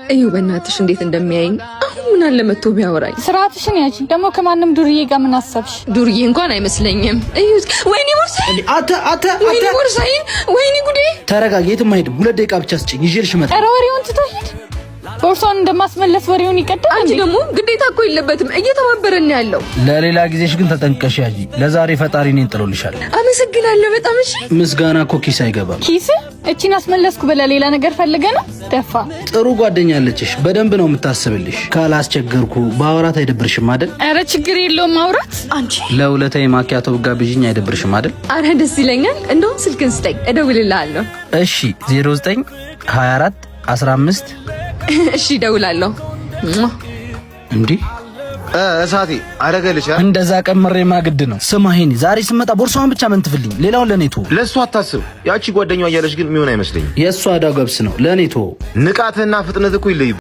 እዩ በእናትሽ እንዴት እንደሚያይኝ። አሁን ምን አለ መጥቶ ቢያወራኝ። ስርዓትሽን ያጂ። ደግሞ ከማንም ዱርዬ ጋር ምን አሰብሽ? ዱርዬ እንኳን አይመስለኝም። እዩት። ወይኔ ቦርሳዬን! አተ አተ ወይኔ አተ ቦርሳዬን! ወይኔ ጉዴ! ተረጋጊ፣ የትም አይሄድም። 2 ደቂቃ ብቻ ስጭኝ፣ ይዤልሽ እመጣለሁ። ኧረ ወሬውን ትቶ ሂድ። ቦርሳውን እንደማስመለስ ወሬውን ይቀዳል። አንቺ እንዴ? ደግሞ ግዴታ እኮ የለበትም፣ እየተባበረን ነው ያለው። ለሌላ ጊዜሽ ግን ተጠንቀሽ ያጂ። ለዛሬ ፈጣሪ እኔን ጥሎልሻል። አመሰግናለሁ በጣም፣ እሺ። ምስጋና እኮ ኪስ አይገባም። ኪስ እቺን አስመለስኩ ብለህ ሌላ ነገር ፈልገህ ነው? ደፋ። ጥሩ ጓደኛ አለችሽ፣ በደንብ ነው የምታስብልሽ። ካላስቸገርኩ ባወራት አይደብርሽም አይደል? ኧረ ችግር የለውም ማውራት። አንቺ። ለውለታዬ ማኪያቶ ብጋብዥኝ አይደብርሽም አይደል? አረ ደስ ይለኛል። እንደውም ስልክን ስጠኝ፣ እደውልልሃለሁ። እሺ፣ 09 24 15። እሺ፣ እደውላለሁ። እንዲህ። እሳቴ አደረገልሽ። እንደዛ ቀምሬ ማግድ ነው። ስማ ሄኒ፣ ዛሬ ስመጣ ቦርሳዋን ብቻ መንትፍልኝ፣ ሌላውን ለኔ ተወው። ለእሱ አታስብ። ያቺ ጓደኛዋ እያለች ግን የሚሆን አይመስለኝም። የእሷ ዕዳው ገብስ ነው፣ ለእኔ ተወው። ንቃትና ፍጥነት እኮ ይለዩ።